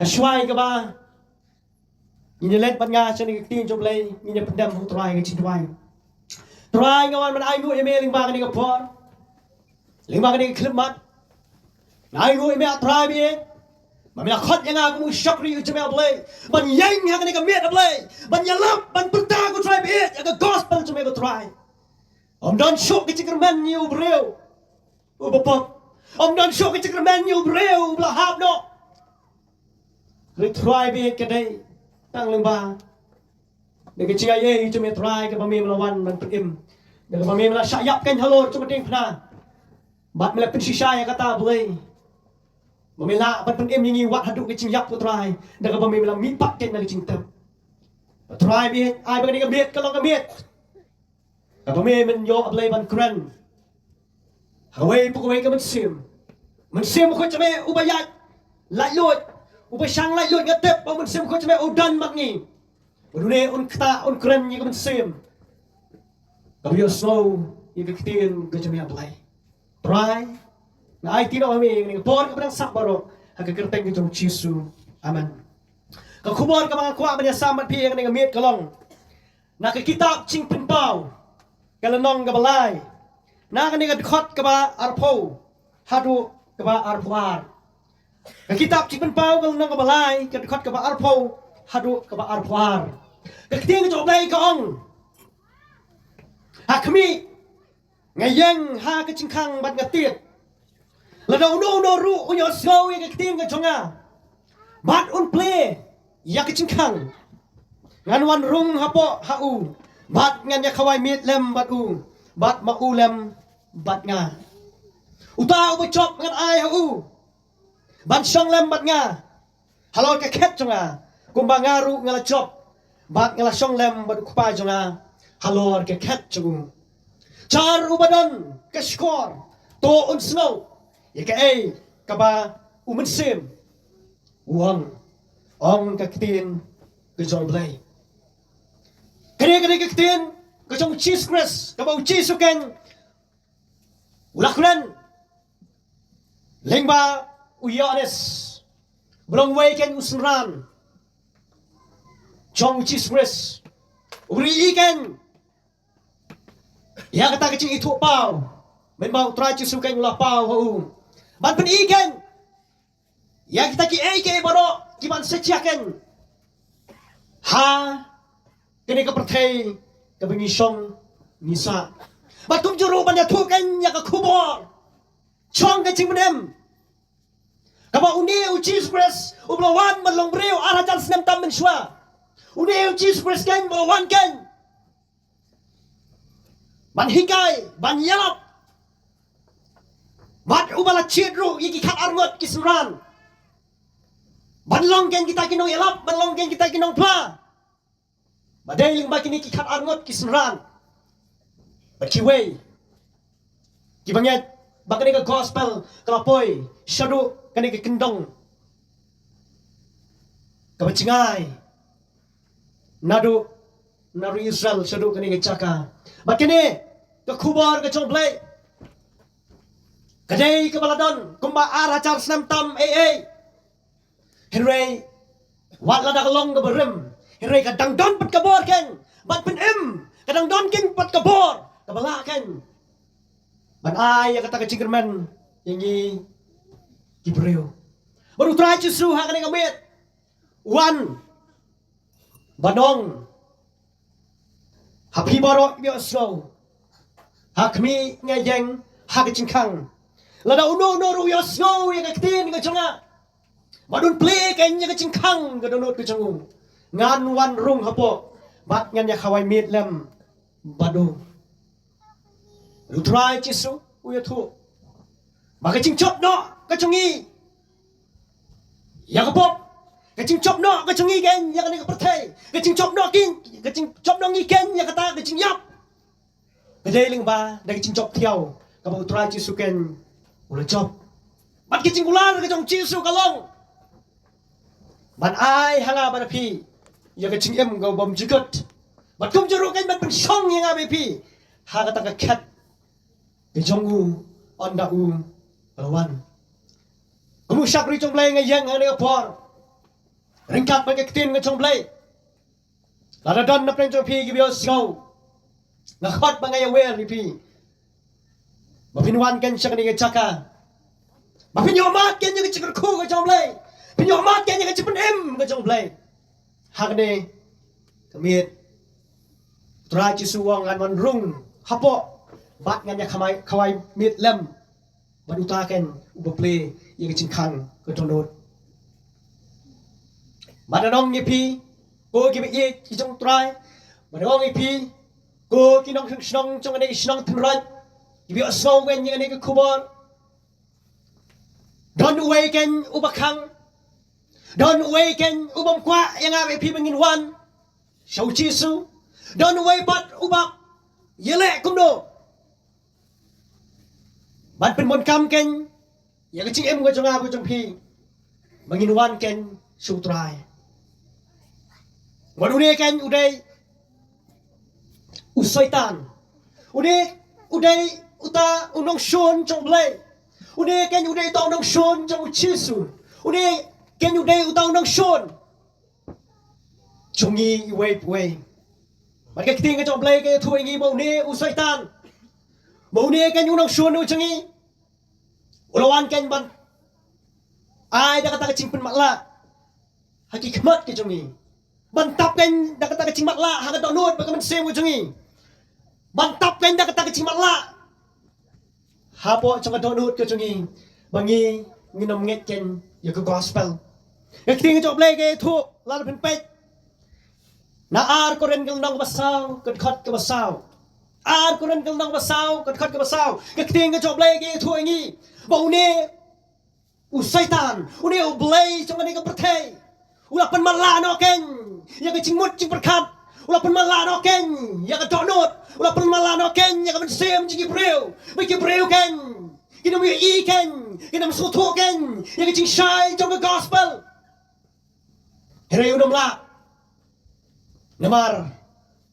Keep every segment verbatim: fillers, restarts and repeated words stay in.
Ka shuwa kaba ngin ïa leit bad nga sha kane ka ktien jong U Blei, ngin ïa pyndem ha U Trai ka jingduwai. Trai, nga wan ban ainguh ïa me lyngba kane ka por, lyngba kane ka khyllipmat. Nga ainguh ïa me, A Trai, ba me la khot ïa nga kum u shakri jong me, A Blei, ban ïeng ha kane ka miet, A Blei, ban ïalap, ban pyrta, ko Trai, ba ïa ka gospel jong me, ko Trai. Ym don shuh ka jingkyrmen ïa u briew uba pop. Ym don shuh ka jingkyrmen ïa u briew uba la hap noh. Hynrei Trai, ba ïa ka dei tang lyngba da ka jingaiei jong me, Trai, kaba me la wan ban pynim, da kaba me la shah ïap keiñ halor jong ka diengphna, bad me la pynshisha ïa kata, Blei, ba me lah ban pynim ïa ngi wat haduh ka jingïap, ko Trai, da kaba me la mihpat keiñ na ka jingtep. Trai, ba ai ba kane ka miet ka long ka miet kaba me men ïoh, A Blei, ban kren ha kawei pa kawei ka mynsiem. Mynsiem Bakhuid jong me uba ïaid laitluid, uba shang laitluid, nga tip ba u Mynsiem Bakhuid jong me u don bad ngi. Bad une un ktah, un kren ïa ka mynsiem kaba ïohsngew ïa ka ktien ka jong me, A Blei. Trai, nga aiti noh ha me ïa kane ka por kaba dang sah baroh, ha ka kyrteng ka jong U Jisu. Amen. Ka khubor kaba nga kwah ban ïasam bad phi ïa kane ka miet ka long na ka kitab Jingpynpaw, ka lynnong kaba lai, na kane ka dkhot kaba arphew haduh kaba arphew ar. Ka kitab Jingpynpaw, ka lynnong kaba lai, ka dkhot kaba arphew haduh kaba arphew ar. Ka ktien ka jong U Blei ka ong: Ha khmih, nga ïeng ha ka jingkhang bad nga tied. Lada uno uno ruh u ïohsngew ïa ka ktien ka jong nga bad un plie ïa ka jingkhang, ngan wan rung hapoh ha u bad ngan ïa khawai miet lem bad u, bad ma u lem bad nga. Uta uba jop ngan ai ha u ban shong lem bad nga halor ka khet jong nga, kumba nga ruh nga la jop bad nga la shong lem bad U Kpa jong nga halor ka khet jong u. Jar uba don ka shkor, to un sngew ïa kaei kaba U Mynsiem u ong, ong ka ktien ka jong U Blei. Kane, kane ka ktien ka jong U Jisu Khrist, kaba U Jisu keiñ u la kren lyngba u Ïoannis, ba long uwei keiñ u synran jong U Jisu Khrist, u ri i keiñ ïa kata ka jingithuhpaw, mynba U Trai Jisu keiñ u la paw ha u, ban pyni keiñ ïa kita kiei kiei baroh kiban sa jia keiñ ha kane ka pyrthei kaba ngi shong ngi sah. Bad kumjuh ruh ban ïathuh keiñ ïa ka khubor jong ka jingmynsiem, kaba une U Jisu Khrist uba la wan ban long briew ar hajar snem tam mynshuwa. Une U Jisu Khrist keiñ uba la wan keiñ ban hikai, ban ïalap, bad uba la jied ruh ïa ki khatar ngut ki synran ban long keiñ kita ki nongïalap, ban long keiñ kita ki nongphla. Ba dei lyngba kine ki khatar ngut ki synran bad kiwei kiba ngeit ba kane ka gospel ka la poi shaduh kane ka kyndong kaba jngai naduh na ri Israel shaduh kane ka jaka. Bad kane ka khubor ka jong U Blei ka dei kaba la don kumba ar hajar snem tam ei ei. Hynrei wat lada ka long kaba rim, hynrei ka dang don pat ka bor keiñ ban pynim, ka dang don keiñ pat ka bor kaba lah keiñ ban ai ïa kata ka jingkyrmen ïa ngi ki briew. Bad U Trai Jisu ha kane ka miet u wan ban ong ha phi baroh kiba ïohsngew, ha khmih, nga ïeng ha ka jingkhang. Lada uno uno ruh u ïohsngew ïa ka ktien ka jong nga bad un plie keiñ ïa ka jingkhang ka dohnud ka jong u, ngan wan rung hapoh bad ngan ïa khawai miet lem bad u. U Trai Jisu u ïathuh ba ka jingjop noh ka jong ngi ïa ka pop, ka jingjop noh ka jong ngi keiñ ïa kane ka pyrthei, ka jingjop noh keiñ, ka jingjop noh ngi keiñ ïa kata ka jingïap, ka dei lyngba da ka jingjop thiaw kaba U Trai Jisu keiñ u la jop. Bad ka jingkular ka jong U Jisu ka long ban ai ha nga bad ha phi ïa ka jingim kaba bymjukut, bad kumjuh ruh keiñ ban pynshong ïa nga bad phi ha kata ka khet ka jong u ynda u la wan. Kum u shakri jong U Blei, nga ïeng ha kane ka por Ryngkat bad ka ktien ka jong U Blei, lada don na pdeng jong phi kiba ïohsngew, nga khot bad nga ïawer ïa phi ba phin wan keiñ sha kane ka jaka, ba phin ïohmad keiñ ïa ka jingkyrkhu ka jong U Blei, phin ïohmad keiñ ïa ka jingpynim ka jong U Blei. Ha kane ka miet, U Trai Jisu u ong, ngan wan rung hapoh bad ngan ïa khawai, khawai miet lem bad uta keiñ uba plie ïa ka jingkhang ka dohnud. Bad ngan ong ïa phi, ko kiba ïeit ki jong U Trai, bad ngan ong ïa phi, ko ki nongshong shnong jong kane ka shnong Tynrai, kiba ïohsngew keiñ ïa kane ka khubor, don uwei keiñ uba khang, don uwei keiñ u bym kwah ïa nga bad ïa phi ba ngin wan sha U Jisu, don uwei pat uba ïaleh kumno ban pynbun kam keiñ ïa ka jingim ka jong nga ka jong phi ba ngin wan keiñ sha U Trai. Bad une keiñ u dei u Soitan. Une u dei uta u nongshun jong U Blei. Une keiñ u dei uta u nongshun jong U Jisu. Une keiñ u dei uta u nongshun jong ngi iwei pa iwei. Bad ka ktien ka jong U Blei ka ïathuh ïa ngi ba une u Soitan, ba une keiñ u nongshun u jong ngi, u la wan keiñ ban ai da kata ka jingpynmatlah ha ki khmat ki jong ngi, ban tap keiñ da kata ka jingmatlah ha ka dohnud bad ka mynsiem ka jong ngi, ban tap keiñ da kata ka jingmatlah hapoh jong ka dohnud ka jong ngi ba ngi ngin ym ngeit keiñ ïa ka gospel. Ka ktien ka jong U Blei ka ïathuh, lada phin peit na Ar Korinth ka lynnong kaba saw, ka dkhot kaba saw. Ar Korinth ka lynnong kaba saw, ka dkhot kaba saw. Ka ktien ka jong U Blei ka ïathuh ïa ngi ba une u Soitan, une u blei jong kane ka pyrthei, u la pynmatlah noh keiñ ïa ka jingmut jingpyrkhat, u la pynmatlah noh keiñ ïa ka dohnud, u la pynmatlah noh keiñ ïa ka mynsiem jong ki briew, ba ki briew keiñ kin ym ïohi keiñ, kin ym sngewthuh keiñ ïa ka jingshai jong ka gospel. Hynrei un ym lah. Namar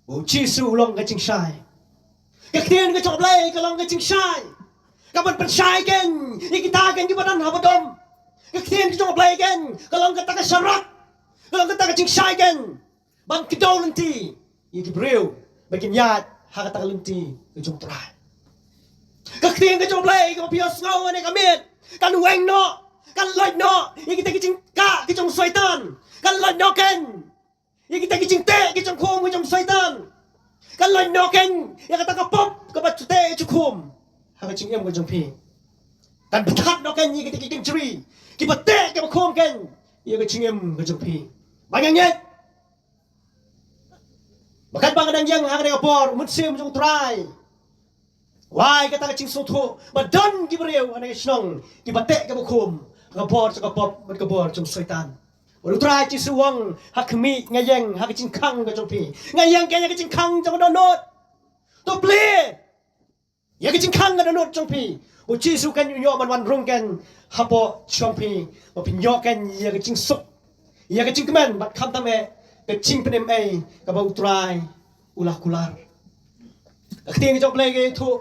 ba U Jisu u long ka jingshai. Ka ktien ka jong U Blei ka long ka jingshai, kaban pynshai keiñ ïa kita keiñ kiba don ha badom. Ka ktien ka jong U Blei keiñ ka long kata ka sharak, ka long kata ka jingshai keiñ ban kdew lynti ïa ki briew ba kin ïaid ha kata ka lynti ka jong U Trai. Ka ktien ka jong U Blei kaba phi ïohsngew ha kane ka miet kan weng noh, kan loit noh ïa kita ki jingkah ki jong u Soitan, kan loit noh keiñ ïa kita ki jingteh ki jingkhum ki jong u Soitan, kan loit noh keiñ ïa kata ka pop kaba ju teh ju khum ha ka jingim ka jong phi, kan pynthat noh keiñ ïa kita ki jingri kiba teh kiba khum keiñ ïa ka jingim ka jong phi. Ba nga ngeit ba katba nga dang ïeng ha kane ka por, u Mynsiem jong U Trai u ai kata ka jingsngewthuh ba don ki briew ha kane ka shnong kiba teh kiba khum ha ka bor jong ka pop bad ka bor jong u Soitan. Bad U Trai Jisu u ong, ha khmih nga ïeng ha ka jingkhang ka jong phi, nga ïeng keiñ ha ka jingkhang jong ka dohnud. To plie ïa ka jingkhang ka dohnud jong phi. U Jisu keiñ un ïoh ban wan rung keiñ hapoh jong phi, ba phin ïoh keiñ ïa ka jingsuk, ïa ka jingkmen bad khamtam eh ka jingpynim ei kaba U Trai u la kular. Ka ktien ka jong U Blei ka ïathuh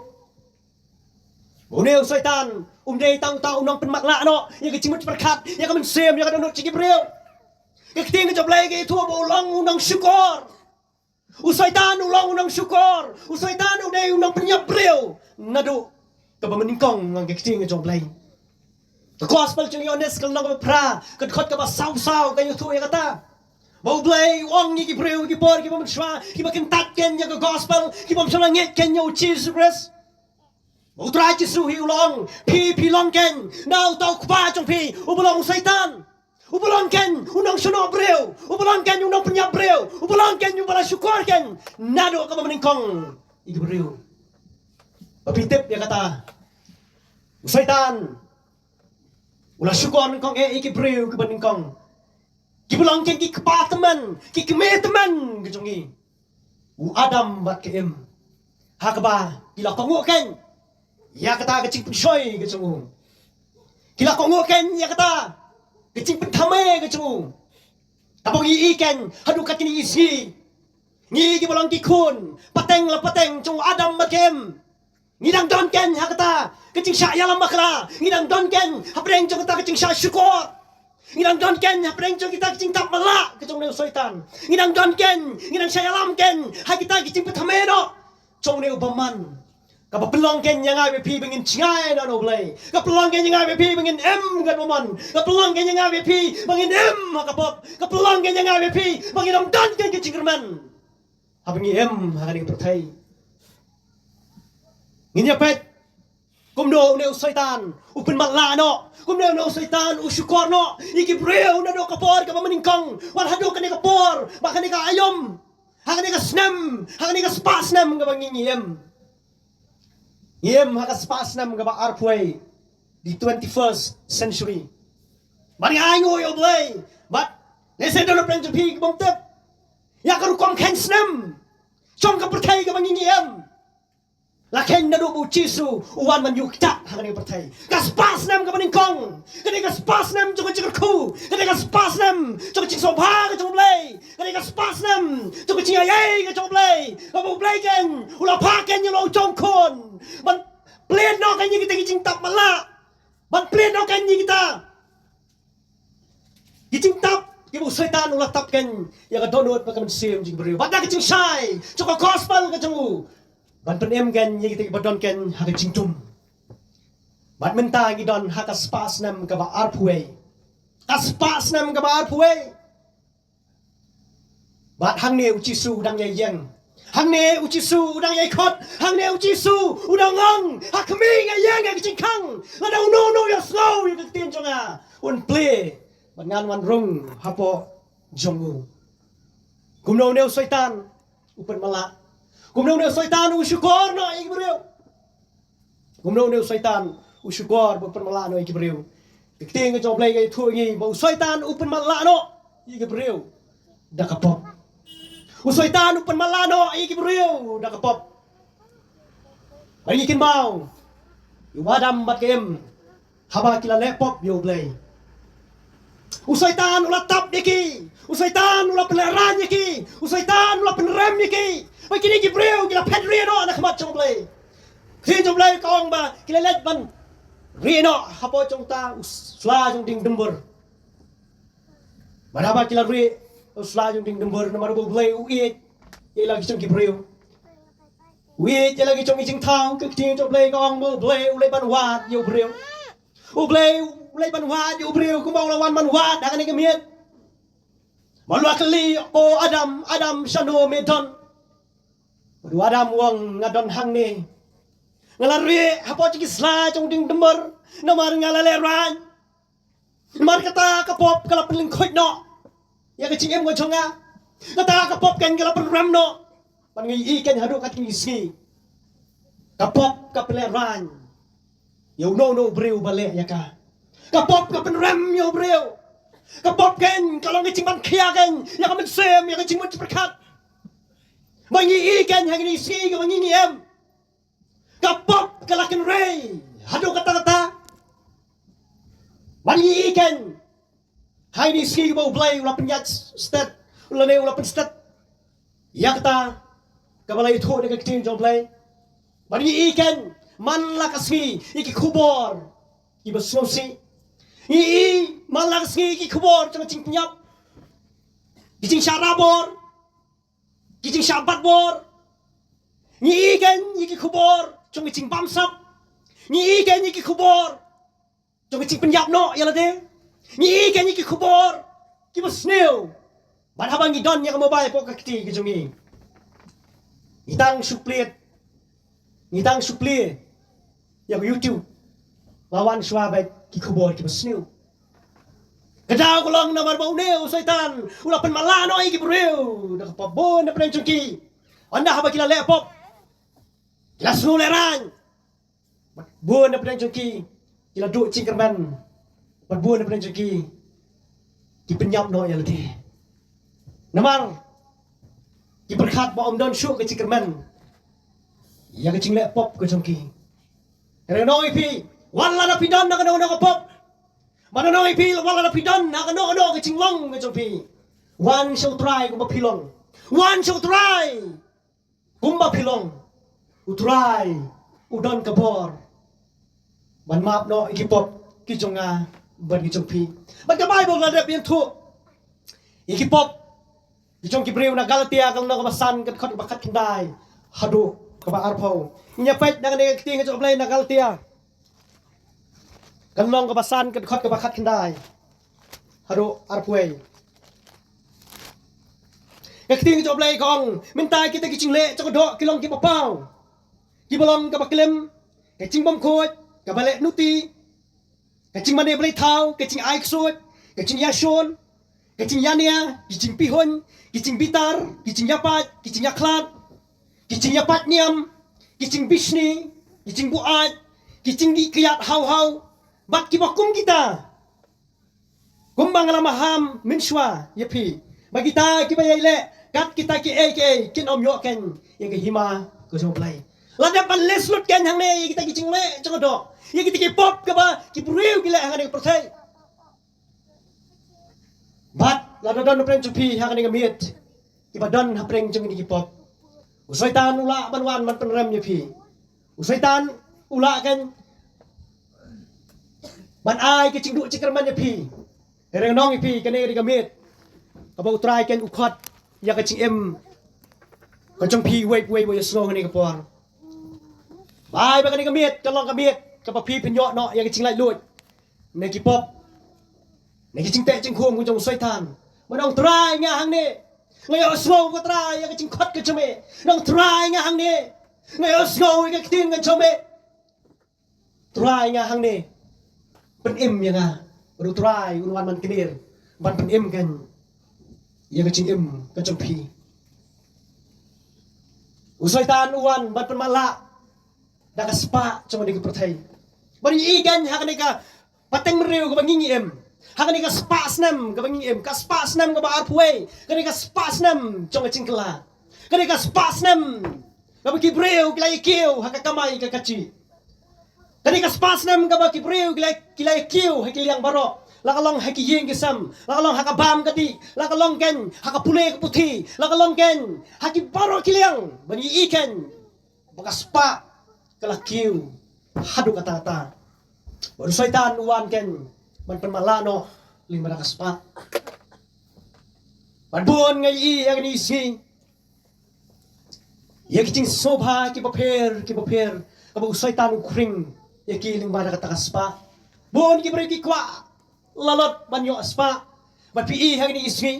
ba une u Soitan um dei tang uta u nongpynmatlah noh ïa ka jingmut jingpyrkhat, ïa ka mynsiem, ïa ka dohnud jong ki briew. Ka ktien ka jong U Blei ka ïathuh ba u long u nongshukor. U Soitan u long u nongshukor. U Soitan u dei u nongpynïap briew naduh kaba mynnyngkong, ong ka ktien ka jong U Blei. Ka gospel jong u Ïoannis ka lynnong kaba phra, ka dkhot kaba saw saw ka ïathuh ïa kata. Ba U Blei u ong ïa ki briew ki por kiba mynshuwa kiba kyntait keiñ ïa ka gospel, ki bym shym la ngeit keiñ ïa U Jisu Khrist, ba U Trai Jisu hi u la ong, phi phi long keiñ na uta u kpa jong phi uba long u Soitan, uba long keiñ u nongshukor briew, uba long keiñ u nongpynïap briew, uba long keiñ uba la shukor keiñ naduh kaba mynnyngkong ïa ki briew. Ba phi tip ïa kata, u Soitan u la shukor nyngkong eh ïa ki briew kiba nyngkong, kiba long keiñ ki kpa tymmen, ki kmie tymmen ka jong ngi, u Adam bad ka Im, ha kaba ki la kohnguh keiñ ïa kata ka jingpynshoi ka jong u. Ki la kohnguh keiñ ïa kata ka jingpynthame ka jong u. Kaba ngi i keiñ haduh katne sngi, ngi kiba long ki khun pateng la pateng jong u Adam bad ka Im, ngi dang don keiñ ha kata ka jingshah ïalam bakla, ngi dang don keiñ hapdeng jong kata ka jingshah shukor. Ngi dang don kein hapdeng jong kita ki jingtap matlah ka jong une u Soitan. Ngi dang don kein, ngi dang shah ïalam kein ha kita ki jingpynthymmai noh jong une u bymman. Kaba pynlong kein ïa nga bad ïa phi ba ngin jngai na U Blei. Ka pynlong kein ïa nga bad ïa phi ba ngin im ha ka mammon. Ka pynlong kein ïa nga bad ïa phi ba ngin im ha ka pop. Ka pynlong kein ïa nga bad ïa phi ba ngin ym don kein ka jingkyrmen haba ngi im ha kane ka pyrthei. Ngin ïa peit kumno une u Soitan u pynmatlah noh, kumno une u Soitan u shukor noh ïa ki briew naduh ka por kaba mynnyngkong wat haduh kane ka por, ba kane ka aïom, ha kane ka snem, ha kane ka spah snem kaba ngi, ngi im. Ngi im ha ka spah snem kaba arphew, the twenty-first century. Bad nga ainguh ïa U Blei bad lehse don hapdeng jong phi kibym tip ïa ka rukom kheiñ snem jong ka pyrthei kaba ngi, ngi im. La kheiñ naduh ba u Jisu u wan ban ïuh kjat ha kane ka pyrthei. Ka spah snem kaba nyngkong, kane ka spah snem jong ka jingkyrkhu, kane ka spah snem jong ka jingsngewbha ka jong U Blei, kane ka spah snem jong ka jingaiei ka jong U Blei, kaba U Blei kein u la phah kein ïa la u jong khun ban plie noh kein ïa kita ki jingtap matlah, ban plie noh kein ïa kita ki jingtap kiba u Soitan u la tap kein ïa ka dohnud bad ka mynsiem jong ki briew bad da ka jingshai jong ka gospel ka jong u ban pynim kein ïa kita kiba don kein ha ka jingdum. Bad mynta ngi don ha ka spah snem kaba arphew, ka spah snem kaba arphew. Bad hangne u Jisu u dang ïai ïeng, hangne u Jisu u dang ïai khot, hangne u Jisu u dang ong ha khmih, nga ïeng ha ka jingkhang, lada uno uno u ïohsngew ïa ka ktien jong nga un plie bad ngan wan rung hapoh jong u. Kumno une u Soitan u pynmatlah, kumno une u Soitan u shukor noh ïa ki briew. Kumno une u Soitan u shukor bad pynmatlah noh ïa ki briew. Ka ktien ka jong U Blei ka ïathuh ïa ngi ba u Soitan u pynmatlah noh ïa ki briew da ka pop. U Soitan u pynmatlah noh ïa ki briew da ka pop. Bad ngi kynmaw ïa u Adam bad ka Im haba ki la leh pop ïa U Blei. U Soitan u la tap ïa ki, u Soitan u la pynlehraiñ ïa ki, u Soitan u la pynrem ïa ki. Ba kine ki briew ki la phet rieh noh na khmat jong U Blei. Ktien jong U Blei ka ong ba ki la leit ban rieh noh hapoh jong uta u sla jong dieng dymbur. Bad haba ki la rieh u sla jong dieng dymbur, namar ba U Blei u ïeit ïa la ki jong ki briew, u ïeit ïa la ki jong ki jingthaw. Ka ktien jong U Blei ka ong ba U Blei u leit ban wad ïa u briew. U Blei u leit ban wad ïa u briew kumba u la wan ban wad ha kane ka miet. Ba u la kylli, "O Adam, Adam, shano me don?" Bad u Adam u ong, "Nga don hangne. Nga la rieh hapoh jong ki sla jong dieng dymbur namar nga la lehraiñ. Namar kata ka pop ka la pynlyngkhuid noh ïa ka jingim ka jong nga. Kata ka pop kein ka la pynrem noh. Bad nga ïohi kein haduh katne ka sngi ka pop ka pynlehraiñ ïa uno uno u briew ba leh ïa ka. Ka pop ka pynrem ïa u briew. Ka pop kein ka long ka jingban khia kein ïa ka mynsiem, ïa ka jingmut jingpyrkhat. Ba ngi ïohi kein ha kine ki sngi kaba ngi, ngi im, ka pop ka la kynrei haduh katta katta. Bad ngi ïohi kein ha kine ki sngi ba U Blei u la pynïaid stet, u la ne u la pynstet ïa kata kaba la ïathuh da ka ktien jong U Blei. Bad ngi ïohi kein man la ka sngi ïa ki khubor kiba sngewsih. Ngi ïohi man la ka sngi ïa ki khubor jong ka jingpynïap, ki jingshah rabor, ki jingshah bat bor. Ngi ïohi kein ïa ki khubor jong ki jingbamsap. Ngi ïohi kein ïa ki khubor jong ki jingpynïap noh ïa lade. Ngi ïohi kein ïa ki khubor kiba sniew. Bad haba ngi don ïa ka mobile hapoh ka kti ka jong ngi, ngi tang shu plie, ngi tang shu plie ïa ka YouTube, la wan shuwa bad ki khubor kiba sniew. Ka daw ka long namar ba une u Soitan u la pynmatlah noh ïa ki briew da ka pop. Bun na pdeng jong ki, ynda haba ki la leh pop, ki la sngew lehraiñ. Bad bun na pdeng jong ki ki la duh jingkyrmen. Bad bun na pdeng jong ki ki pynïap noh ïa lade. Namar ki pyrkhat ba ym don shuh ka jingkyrmen ïa ka jingleh pop ka jong ki. Nga ong ïa phi, wat lada phi don na kano kano ka pop, ba nga ong ïa phi, wat lada phi don na kano kano ka jinglong ka jong phi, wan sha U Trai kumba phi long. Wan sha U Trai kumba phi long. U Trai u don ka bor ban map noh ïa ki pop ki jong nga ban ki jong phi. Bad ka Baibl la dep ïathuh ïa ki pop ki jong ki briew na Galatia, ka lynnong kaba san, ka dkhot kaba khatkhyndai haduh kaba arphew. Ngin ïa peit na kane ka ktien ka jong U Blei na Galatia, ka lynnong kaba san, ka dkhot kaba khatkhyndai haduh arphew. Ka ktien ka jong U Blei ka ong, mynta kita ki jingleh jong ka doh ki long kiba paw, kiba long kaba klim, ka jingbymkhuid, kaba leh nuti, ka jingmane bleithaw, ka jingai ksuid, ka jingïashun, ka jingïania, ki jingpihuiñ, ki jingbitar, ki jingïapait, ki jingïakhlad, ki jingïapait niam, ki jingbishni, ki jingbuaid, ki jingdih kyiad haw haw, bad kiba kum kita. Kumba nga la maham mynshuwa ïa phi, ba kita kiba ïai leh kat kita kiei kiei kin ym ïoh kein ïa ka hima ka jong U Blei. La dep ban list lut kein hangne ïa kita ki jingleh jong ka doh, ïa kita ki pop kaba ki briew ki leh hangne ka pyrthei. Bad lada don hapdeng jong phi ha kane ka miet kiba don hapdeng jong kine ki pop, u Soitan u lah ban wan ban pynrem ïa phi. U Soitan u lah kein ban ai ka jingduh jingkyrmen ïa phi. Hynrei nga ong ïa phi, kane ka dei ka miet kaba U Trai kein u khot ïa ka jingim ka jong phi uwei pa uwei ba ïohsngew ha kane ka por. Ba ai ba kane ka miet ka long ka miet kaba phi pynïoh noh ïa ka jinglaitluid na ki pop, na ki jingteh jingkhum ka jong u Soitan. Ban ong, Trai, nga hangne. Nga ïohsngew, ko Trai, ïa ka jingkhot ka jong me. Nga ong, Trai, nga hangne. Nga ïohsngew ïa ka ktien ka jong me. Trai, nga hangne. Pynim ïa nga. Bad u Trai un wan ban kynir, ban pynim kein ïa ka jingim ka jong phi. U Soitan u wan ban pynmatlah da ka spah jong kane ka pyrthei. Ban ïohi kein ha kane ka pateng briew kaba ngi ngi im, ha kane ka spah snem kaba ngi ngi im, ka spah snem kaba arphew wei, kane ka spah snem jong ka jingkylla, kane ka spah snem kaba ki briew ki la ïakiew ha ka kamai ka kajih. Kane ka spah snem kaba ki briew ki la, ki la ïakiew ha ki liang baroh, la ka long ha ki ïing ki sem, la ka long ha ka bam ka dih, la ka long kein ha ka pule ka puthi, la ka long kein ha ki baroh ki liang, ban ïohi kein ba ka spah ka la kiew haduh katta katta. Bad u Soitan u wan kein ban pynmatlah noh lyngba da ka spah. Bad bun nga ïohi ïa kane ka sngi ïa ki jingsngewbha kiba pher kiba pher kaba u Soitan u khring ïa ki lyngba da kata ka spah. Bun ki briew ki kwah lalot ban ïoh spah. Bad phi i ha kane ka sngi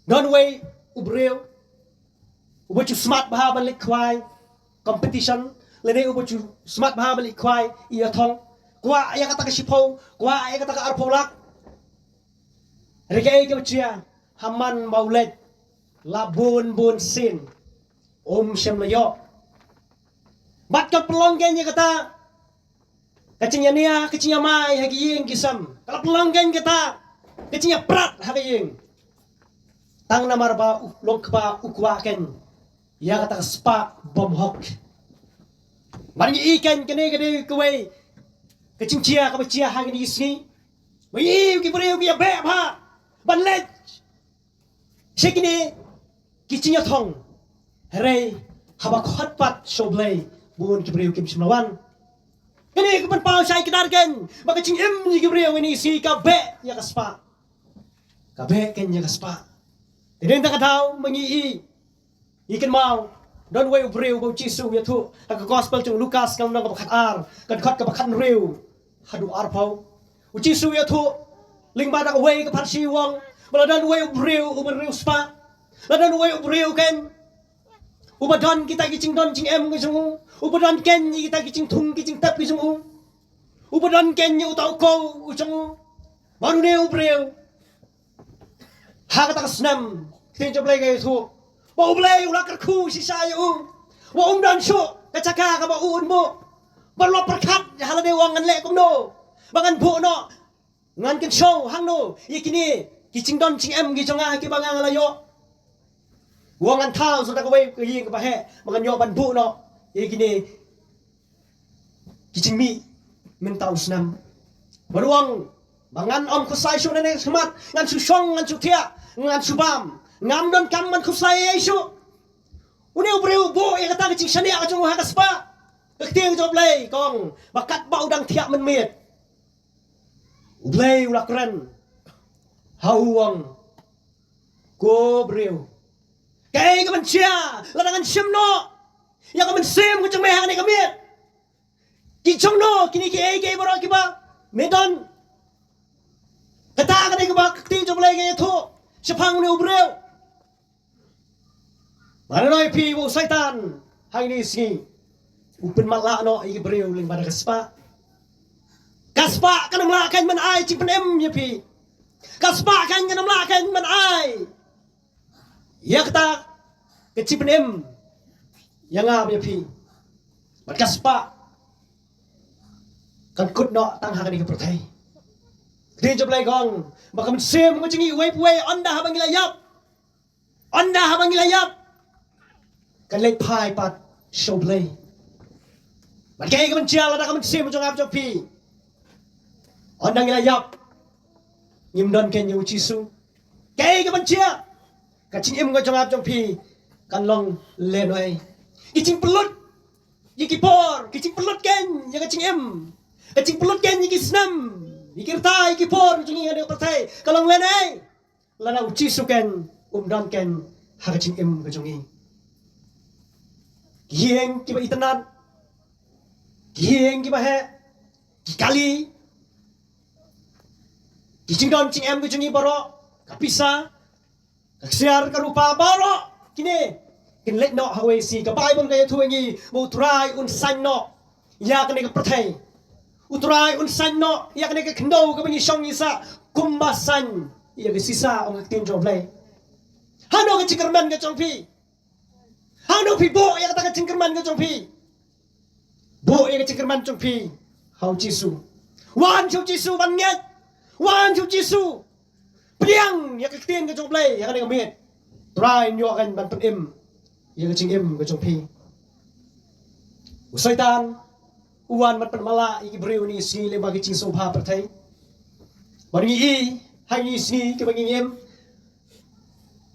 don uwei u briew uba ju smat bha ban leit khwai competition, lane uba ju smat bha ban leit khwai ïathong. Kwah ïa kata ka shiphew, kwah ïa kata ka arphew lak. Hynrei kaei kaba jia, ha man ba u leit la bun bun sien, um shym la ïoh. Bad ka pynlong kein ïa kata ka jingïania, ka jingïamai ha ki ïing ki sem. Ka la pynlong kein kata ka jingïaprat ha ka ïing. Tang namar ba u long kpa u kwah kein ïa kata ka spah bymhok. Bad ngi i kein kane ka dei kawei ka jingjia kaba jia ha kine ki sngi. Ba ngi i ki briew ki ïabeh bha ban leit sha kine ki jingïathong. Hynrei haba khot pat sha U Blei, bun ki briew kim shym la wan. Kane ka pynpaw shai kdar kein ba ka jingim ïa ki briew kine ki sngi ka beh ïa ka spah. Ka beh kein ïa ka spah. Te dei na kata ka daw ba ngi i, ngi kynmaw, don uwei u briew ba u Jisu u ïathuh ha ka gospel jong u Lukas ka lynnong kaba khatar, ka dkhot kaba khathynriew haduh arphew. U Jisu u ïathuh lyngba da kawei ka pharshi, u ong ba la don uwei u briew uba riewspah. La don uwei u briew kein uba don kita ki jingdon jingem ki jong u, uba don kein kita ki jingthung ki jingtep ki jong u, uba don kein uta u kow u jong u. Bad une u briew, ha kata ka snem, ka ktien jong U Blei ka ïathuh ba U Blei u la kyrkhu shisha ïa u, ba um don shuh ka jaka kaba u un buh. Bad u la pyrkhat ha lade, u ong, ngan leh kumno ba ngan buh noh, ngan kynshew hangno ïa kine ki jingdon jingem ki jong nga kiba nga la ïoh. U ong, ngan thaw sa da kawei ka ïing kaba heh ba ngan ïoh ban buh noh ïa kine ki jingmih mynta u snem. Bad u ong ba ngan ym khuslai shuh nangne shakhmat, ngan shu shong, ngan shu thiah, ngan shu bam, ngam don kam ban khuslai ei ei shuh. Une u briew u buh ïa kata ka jingshaniah ka jong u ha ka spah. Ka ktien jong U Blei ka ong ba katba u dang thiah mynmiet, U Blei u la kren ha u, u ong, ko briew, kaei kaban jia lada ngan shim noh ïa ka mynsiem ka jong me ha kane ka miet? Ki jong no kine kiei kiei baroh kiba me don? Kata ka dei kaba ka ktien jong U Blei ka ïathuh shaphang une u briew. Ba ngan ong ïa phi, u Soitan ha kine ki sngi u pynmatlah noh ïa ki briew lyngba da ka spah. Ka spah kan ym lah kan ban ai jingpynim ïa phi. Ka spah kan, kan ym lah kan ban ai ïa kata ka jingpynim ïa nga bad ïa phi. Bad ka spah kan kut noh tang ha kane ka pyrthei. Ka ktien jong U Blei ka ong ba ka mynsiem ka jong ngi uwei pa uwei, ynda haba ngi la ïap, ynda haba ngi la ïap, kan leit phai pat sha U Blei. Bad kaei kaban jia lada ka mynsiem jong nga bad jong phi, ynda ngi la ïap, ngim don kein ïa U Jisu? Kaei kaban jia? Ka jingim ka jong nga bad jong phi kan long lehnohei. Ki jingpynlut ïa ki por, ki jingpynlut kein ïa ka jingim, ka jingpynlut kein ïa ki snem, ïa ki rta, ïa ki por ka jong ngi ha kane ka pyrthei ka long lehnohei lada U Jisu kein um don kein ha ka jingim ka jong ngi. Ki ïing kiba itynnad, ki ïing kiba heh, ki kali, ki jingdon jingem ka jong ngi baroh, ka pisa, ka ksiar, ka rupa baroh, kine kin leit noh ha kawei ka sngi. Ka Baibl ka ïathuh ïa ngi ba U Trai un saiñ noh ïa kane ka pyrthei. U Trai un saiñ noh ïa kane ka khyndew kaba ngi shong ngi sah kumba saiñ ïa ka sisa, ong ka ktien jong U Blei. Hangno ka jingkyrmen ka jong phi? Hangno phi buh ïa kata ka jingkyrmen ka jong phi? Buh ïa ka jingkyrmen jong phi ha U Jisu. Wan sha U Jisu ban ngeit. Wan sha U Jisu. Pdiang ïa ka ktien ka jong U Blei ha kane ka miet. Trai un ïoh kan ban pynim ïa ka jingim ka jong phi. U Soitan u wan ban pynmatlah ïa ki briew ha kine ki sngi lyngba ki jingsngewbha pyrthei. Bad ngi i ha kine ki sngi kiba ngi im,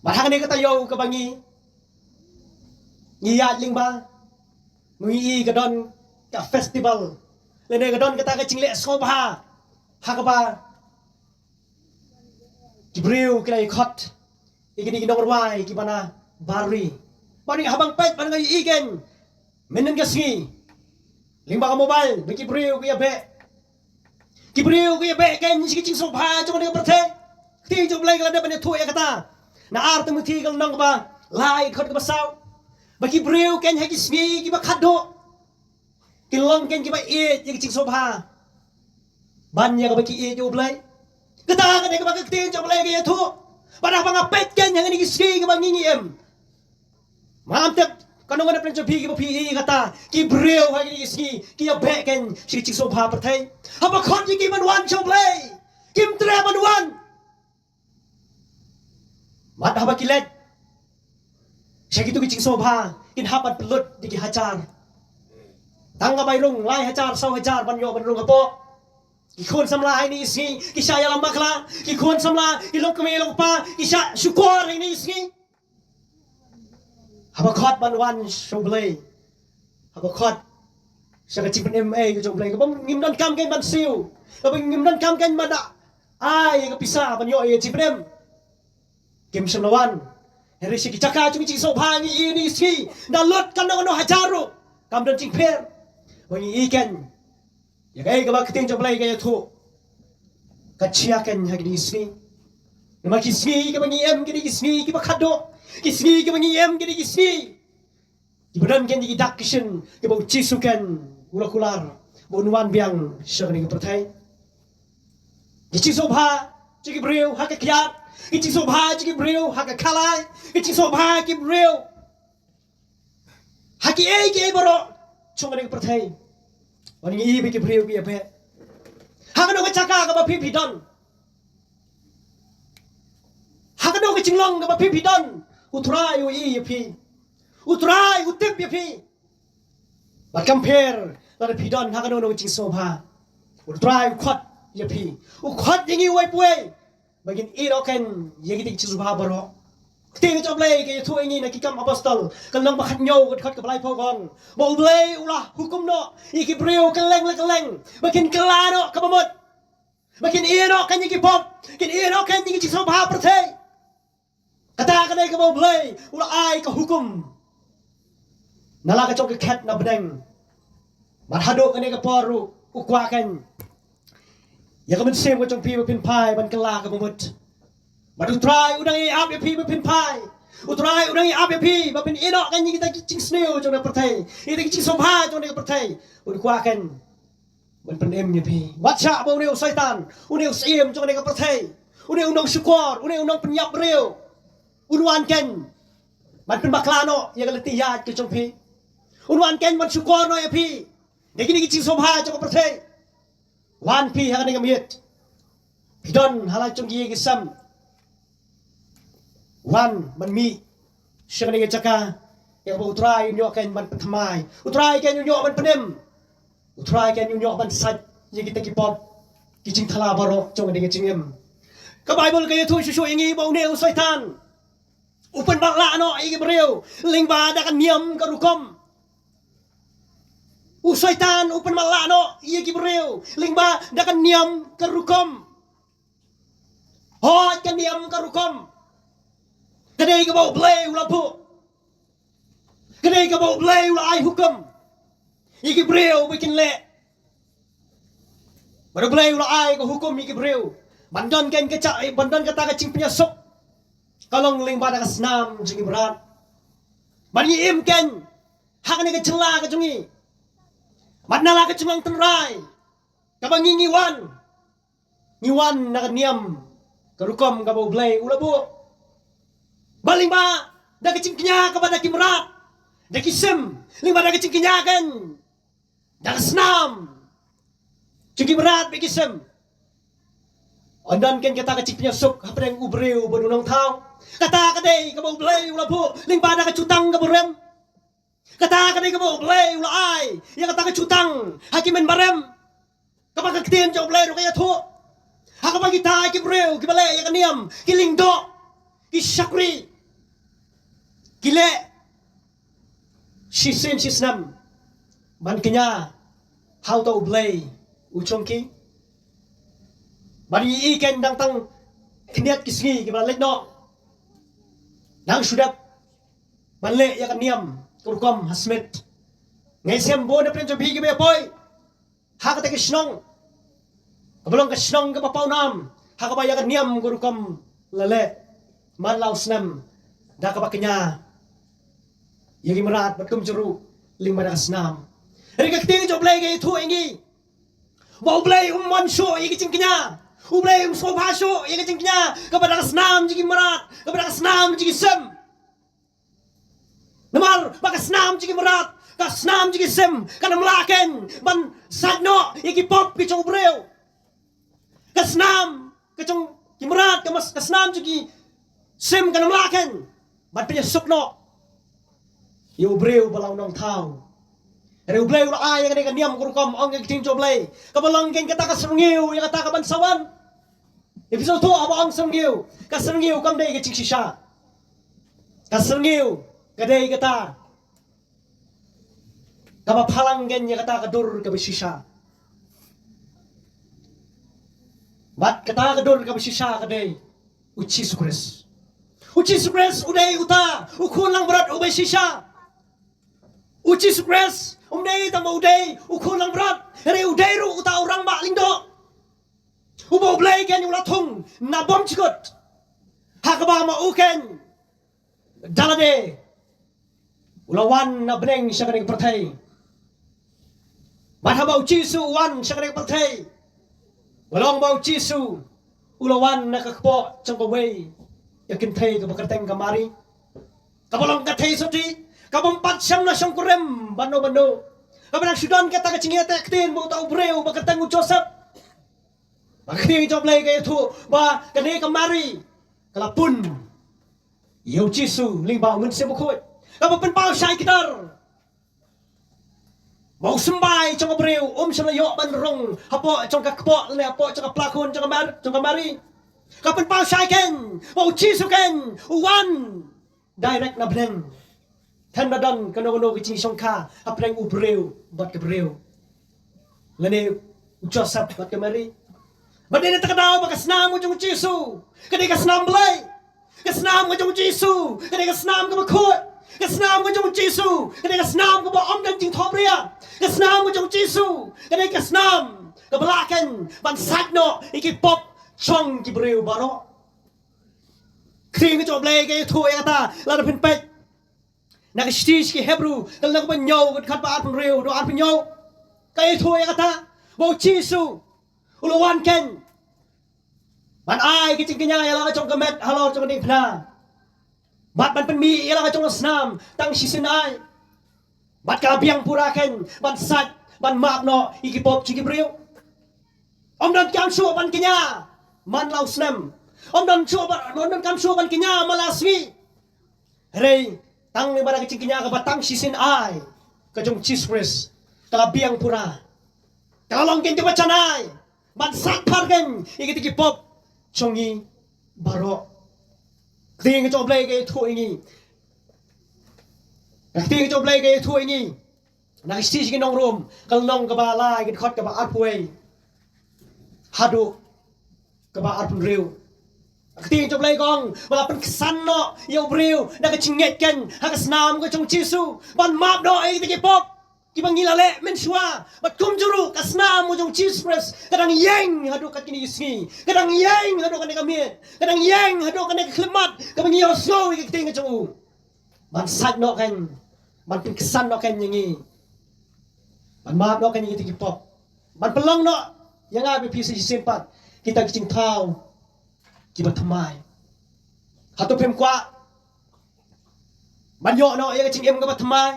bad ha kane ka taïew kaba ngi ngi ïaid lyngba, ngi i ka don ka festival, lane ka don kata ka jingleh sngewbha ha kaba ki briew ki la ïa khot ïa kine ki nongrwai kiba na bar ri. Bad ngi haba nga peit bad nga i kein mynnin ka sngi lyngba ka mobile ba ki briew ki ïa beh, ki briew ki ïa beh kein sha ki jingsngewbha jong kane ka pyrthei. Ka ktien jong U Blei ka la dep ban ïathuh ïa kata na Ar Timothi ka lynnong kaba lai, dkhot kaba saw, ba ki briew kein ha ki sngi kiba khatduh kin long kein kiba ïeit ïa ki jingsngewbha ban ïa kaba ki ïeit ïa U Blei. Kata ka dei kaba ka ktien jong U Blei ka ïathuh. Bad haba nga peit kein ha kine ki sngi kiba ngi ngi im, ngam tip kano kano pyrshah phi kiba phi i kata, ki briew ha kine ki sngi ki ïa beh kein sha ki jingsngewbha pyrthei. Haba khot ïa ki ban wan sha U Blei, kim treh ban wan. Bad haba ki leit sha kito ki jingsngewbha, kin hap ban pynlut da ki hajar. Tang ka bai rung lai hajar, saw hajar ban ïoh ban rung hapoh. Ki khun samla ha kine ki sngi ki shah ïalam bakla, ki khun samla, ki longkmie longkpa ki shah shukor ha kine ki sngi. Haba khot ban wan sha U Blei, haba khot sha ka jingpynim ei ka jong U Blei, kaba ngim donkam kein ban siew, kaba ngim donkam kein ban da ai ka pisa ban ïoh ïa ka jingpynim, kim shym la wan. Hynrei sha ki jaka jong ki jingsngewbha ngi i ha kine ki sngi, da lut kano kano hajar ruh kam don jingpher. Ba ngi i kein ïa kaei kaba ka ktien jong U Blei ka ïathuh ka jia kein ha kine ki sngi. Namar ki sngi kiba ngi im ki dei ki sngi kiba khatduh, ki sngi kiba ngi im ki dei ki sngi kiba don kein ïa ki dak ki shin kiba U Jisu kein u la kular ba un wan biang sha kane ka pyrthei. Ki jingsngewbha jong ki briew ha ka kiad, ki jingsngewbha jong ki briew ha ka khalai, ki jingsngewbha ki briew ha kiei kiei baroh jong kane ka pyrthei. Wan ngi i ba ki briew ki ïa beh. Ha kano ka jaka kaba phi phi don, ha kano ka jinglong kaba phi phi don, U Trai u i ïa phi. U Trai u tip ïa phi. Bad kam pher lada phi don ha kano kano ka jingsngewbha, U Trai u khot ïa phi, u khot ïa ngi uwei pa uwei ba ngin ïehnoh kein ïa kita ki jingsngewbha baroh. Ka ktien ka jong U Blei ka ïathuh ïa ngi na Ki Kam Apostol ka lynnong ba khathynñiew ka dkhot kaba laiphew ka ong ba U Blei u la hukum noh ïa ki briew kylleng la kylleng ba kin kylla noh kaba mut. Ba kin ïeh noh kein ïa ki pop, kin ïeh noh kein ïa ki jingsngewbha pyrthei. Kata ka dei kaba U Blei u la ai ka hukum na la ka jong ka khet na bneng. Bad haduh kane ka por ruh u kwah kein ïa ka mynsiem ka jong phi ba phin phai ban kylla ka bamut. Bad U Trai u dang ïai ap ïa phi ba phin phai. U Trai u dang ïai ap ïa phi ba phin ïeh noh kein ïa kita ki jingsniew jong ka pyrthei, ïa kita ki jingsngewbha jong ka pyrthei. U kwah kein ban pynim ïa phi. Wat shah ba une u Soitan, une u syiem jong kane ka pyrthei, une u nongshukor, une u nongpynïap briew, un wan kein ban pynbakla noh ïa ka lynti ïaid ka jong phi. Un wan kein ban shukor noh ïa phi da kine ki jingsngewbha jong ka pyrthei. Wan phi ha kane ka miet, phi don ha la jong ki ïing ki sem. Wan ban mih sha kane ka jaka ïa kaba U Trai un ïoh kein ban pynthymmai, U Trai kein un ïoh ban pynim, U Trai kein un ïoh ban sait ïa kita ki pop, ki jingthala baroh jong kane ka jingim. Ka Baibl ka ïathuh shuh shuh ïa ngi ba une u Soitan u pynmatlah noh ïa ki briew lyngba da ka niam ka rukom. U Soitan u pynmatlah noh ïa ki briew lyngba da ka niam ka rukom. Hooid, ka niam ka rukom ka dei kaba U Blei u la buh. Ka dei kaba U Blei u la ai hukum ïa ki briew ba kin leh. Bad U Blei u la ai ka hukum ïa ki briew ban don kein ka jaka, ban don kata ka jingpynïasuk, ka long lyngba da ka snam jong ki mrad. Ban ngi im kein ha kane ka jylla ka jong ngi, bad na la ka jinglong tynrai kaba ngi ngi wan, ngi wan na ka niam ka rukom kaba U Blei u la buh. Ba lyngba da ka jingkñia kaba da ki mrad, da ki sim, lyngba da ka jingkñia kein da ka snam jong ki mrad bad ki sim, yn don kein kata ka jingpynïasuk hapdeng u briew bad u nongthaw. Kata ka dei kaba U Blei u la buh lyngba da ka jutang kaba rem. Kata ka dei kaba U Blei u la ai ïa kata ka jutang ha ki mynba rem, kaba ka ktien jong U Blei ruh ka ïathuh, ha kaba kita ki briew kiba leh ïa ka niam, ki lyngdoh, ki shakri, ki leh shisien shisnem ban kñia ha uta U Blei u jong ki. Bad ngi i kein dang tang khyndiat ki sngi kiba la leit noh, dang shu dep ban leh ïa ka niam ka rukom ha Smit. Nga ngeit bun na pdeng jong phi kiba ïa poi ha kata ka shnong kaba long ka shnong kaba pawnam, ha kaba ïa ka niam ka rukom la leh man la u snem, da kaba kñia ïa ki mrad bad kumjuh ruh lyngba da ka snam. Hynrei ka ktien jong U Blei ka ïathuh ïa ngi ba U Blei um mon shuh ïa ka jingkñia. U Blei um sngewbha shuh ïa ka jingkñia kaba da ka snam jong ki mrad, kaba da ka snam jong ki sim. Namar ba ka snam jong ki mrad, ka snam jong ki sim, kan ym lah kein ban sait noh ïa ki pop ki jong u briew. Ka snam ka jong ki mrad, ka mas-, ka snam jong ki sim kan ym lah kein ban pynïasuk noh ïa u briew ba la u nongthaw. Hynrei U Blei u la ai ïa kane ka niam ka rukom, ong ka ktien jong U Blei, kaba long kein kata ka syrngiew ïa kata ka ban sa wan. Ïa phi sngewthuh haba ong syrngiew, ka syrngiew kam dei ka jingshisha. Ka syrngiew ka dei kata kaba phalang kein ïa kata ka dur kaba shisha. Bad kata ka dur kaba shisha ka dei U Jisu Khrist. U Jisu Khrist u dei uta u khun langbrot uba shisha. U Jisu Khrist um dei tang ba u dei u khun langbrot, hynrei u dei ruh uta u rangbah lyngdoh uba U Blei kein u la thung na bymjukut, ha kaba ma u kein da lade u la wan na bneng sha kane ka pyrthei. Bad haba U Jisu u wan sha kane ka pyrthei, ka long ba U Jisu u la wan na ka kpoh jong kawei ka kynthei kaba kyrteng ka Mari, kaba long ka theisotti, ka bym pat shym la shongkurim bad uno uno, kaba nang shu don kata ka jingïateh ktien bad uta u briew ba kyrteng u Joseph. Ba ka ktien jong U Blei ka ïathuh ba kane ka Mari ka la pun ïa U Jisu lyngba U Mynsiem Bakhuid, kaba pynpaw shai kdar ba u symbai jong u briew um shym la ïoh ban rung hapoh jong ka kpoh lane hapoh jong ka pla khun jong ka Mar-, jong ka Mari. Ka pynpaw shai kein ba U Jisu kein u wan direct na bneng. Ym don kano kano ka jingshongkha hapdeng u briew bad ka briew, lane u Joseph bad ka Mari. Bad dei na kata ka daw ba ka snam ka jong u Jisu ka dei ka snam Blei. Ka snam ka jong u Jisu ka dei ka snam kaba khuid. Ka snam ka jong u Jisu ka dei ka snam kaba ym don jingthohbria. Ka snam ka jong u Jisu ka dei ka snam kaba lah kein ban sait noh ïa ki pop jong ki briew baroh. Ka ktien ka jong u Blei ka ïathuh ïa kata, lada phin peit na ka shithi sha ki Hebru, ka lynnong ba hynñiew, ka dkhot ba arphew hynriew haduh arphew hynñiew, ka ïathuh ïa kata ba u Jisu u la wan kein ban ai ka jingkñia ïa la ka jong ka met halor jong ka diengphna, bad ban pynmih ïa la ka jong ka snam tang shisien ai. Bad ka la biang pura kein ban sait, ban map noh ïa ki pop jong ki briew. Ym don kam shuh ban kñia man la u snem. Ym don shuh ban, ym don kam shuh ban kñia man la sngi. Hynrei tang lyngba ka jingkñia kaba tang shisien ai ka jong u Jisu Khrist, ka la biang pura. Ka la long kein kaba janai ban sait phar kein ïa kita ki pop jong ngi baroh. Ka ktien ka jong u Blei ka ïathuh ïa ngi. Ka ktien ka jong u Blei ka ïathuh ïa ngi na ka shithi sha ki nong Rom, ka lynnong kaba lai, ka dkhot kaba arphew wei haduh kaba arphew hynriew. Ka ktien ka jong u Blei ka ong ba la pynksan noh ïa u briew da ka jingngeit kein ha ka snam ka jong u Jisu ban map noh ïa kita ki pop kiba ngi la leh mynshuwa. Bad kumjuh ruh ka snam ka jong u Jisu Khrist ka dang ïeng haduh katne ka sngi, ka dang ïeng haduh kane ka miet, ka dang ïeng haduh kane ka khyllipmat kaba ngi ïohsngew ïa ka ktien ka jong u. Ban sait noh kein, ban pynksan noh kein ïa ngi, ban map noh kein ïa kita ki pop, ban pynlong noh ïa nga bad ïa phi sa shisien pat kita ki jingthaw kiba thymmai. Hato phim kwah ban ïoh noh ïa ka jingim kaba thymmai?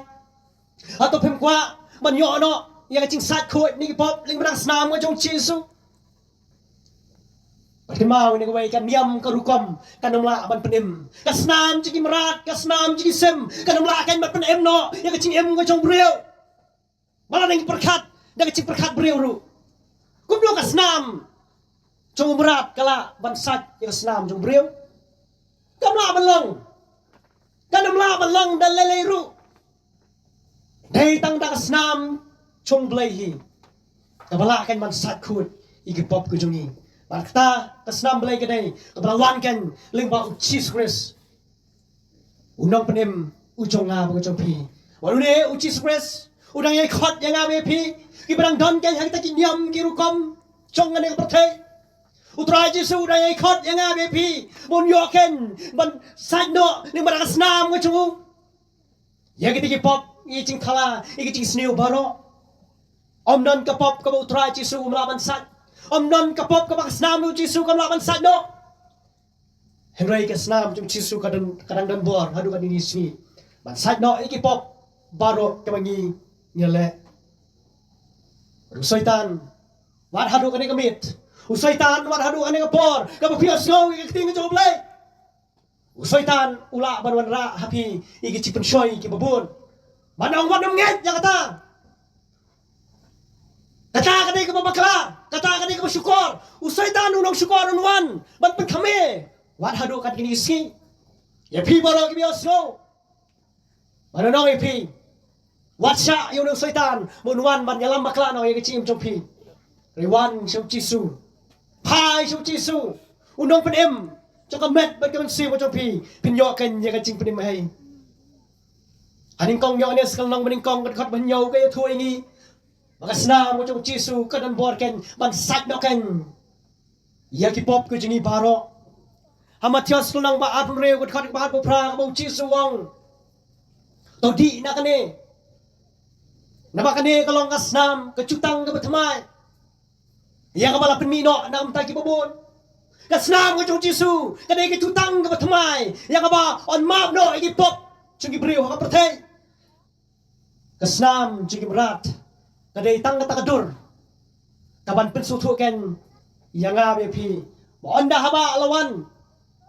Hato phim kwah ban ïoh noh ïa ka jingsait khuid na ki pop lyngba ka snam ka jong u Jisu? Bad kynmaw ïa kawei ka niam ka rukom kan ym lah ban pynim. Ka snam jong ki mrad, ka snam jong ki sim kan ym lah kein ban pynim noh ïa ka jingim ka jong u briew. Ba la dang pyrkhat da ka jingpyrkhat briew ruh. Kumno ka snam jong u mrad ka lah ban sait ïa ka snam jong u briew? Kam lah ban long. Kan ym lah ban long da lei lei ruh. Dei tang da ka snam jong u Blei hi kaba lah kein ban sait khuid ïa ki pop ka jong ngi. Bad kata ka snam Blei ka dei kaba la wan kein lyngba u Jisu Khrist, u nongpynim u jong nga bad u jong phi. Wat une u Jisu Khrist u dang ïai khot ïa nga bad ïa phi kiba dang don kein ha kita ki niam ki rukom jong kane ka pyrthei. U Trai Jisu u dang ïai khot ïa nga bad ïa phi ban ïoh kein ban sait noh lyngba ka snam ka jong u ïa kita ki pop, ïa ki jingthala, ïa ki jingsniew baroh. Ym don ka pop kaba u Trai Jisu um lah ban sait. Ym don ka pop kaba ka snam u Jisu kam lah ban sait noh. Hynrei ka snam jong u Jisu ka don, ka dang don bor haduh katne ka sngi ban sait noh ïa ki pop baroh kaba ngi ngi leh. U Soitan wat haduh kane ka miet, u Soitan wat haduh kane ka por kaba phi ïohsngew ïa ka ktien ka jong u Blei, u Soitan u lah ban wanrah ha phi ïa ki jingpynshoi kiba bun. Ban ong wat nym ngeit ïa kata. Kata ka dei kaba bakla, kata ka dei kaba shukor. U Soitan u nongshukor un wan ban pynkhame wat haduh katne ka sngi. Ïa phi baroh kiba ïohsngew, ban ong ïa phi, wat shah ïa une u Soitan ba un wan ban ïalam bakla noh ïa ka jingim jong phi. Hynrei wan sha u Jisu, phai sha u Jisu, u nongpynim jong ka met bad ka mynsiem ka jong phi, phin ïoh kein ïa ka jingpynim hi. Ha nyngkong Ïoannis ka lynnong ba nyngkong ka dkhot ba hynñiew ka ïathuh ïa ngi ba ka snam ka jong u Jisu ka don bor kein ban sait noh kein ïa ki pop ka jong ngi baroh. Ha Mathaios ka lynnong ba arphew hynriew ka dkhot ba arphew phra kaba u Jisu u ong, to dih na kane, naba kane ka long ka snam ka jutang kaba thymmai ïa kaba la pynmih noh na ka bynta kiba bun. Ka snam ka jong u Jisu ka dei ka jutang kaba thymmai ïa kaba yn map noh ïa ki pop jong ki briew ha ka pyrthei. Ka snam jong ki mrad ka dei tang kata ka dur kaban pynsngewthuh kein ïa nga bad ïa phi ba ynda haba la wan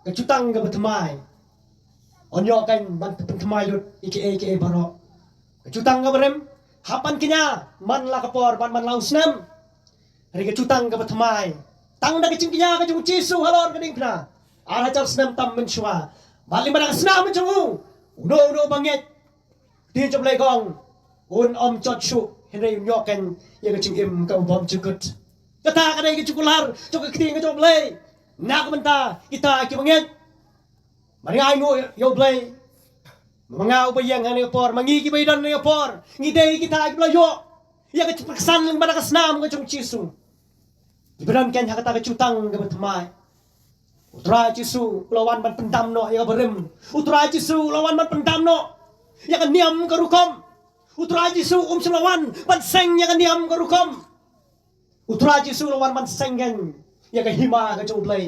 ka jutang kaba thymmai, yn ïoh kein ban pynthymmai lut ïa kiei kiei baroh. Ka jutang kaba rim hap ban kñia man la ka por bad man la u snem. Hynrei ka jutang kaba thymmai tang da ka jingkñia ka jong u Jisu halor ka diengphna ar hajar snem tam mynshuwa. Bad lyngba da ka snam jong u, uno uno ba ngeit, ktien jong u Blei ka ong, un ym jot shuh, hynrei un ïoh kein ïa ka jingim kaba bymjukut. Kata ka dei ka jingkular jong ka ktien ka jong U Blei na ka bynta kita kiba ngeit. Ban ai nguh ïa U Blei. Ma nga uba ïeng ha kane ka por, ma ngi kiba ïadon ha kane ka por, ngi dei kita kiba la ïoh ïa ka jingpyrkhat lyngba ka snam ka jong U Jisu. Kiba don kein ha kata ka jutang kaba thymmai. U Trai Jisu u la wan ban pyndam noh ïa ka barim. U Trai Jisu u la wan ban pyndam noh ïa ka niam ka rukom. U Trai Jisu um shym la wan ban seng ïa ka niam ka rukom. U Trai Jisu u la wan ban seng kein ïa ka hima ka jong U Blei.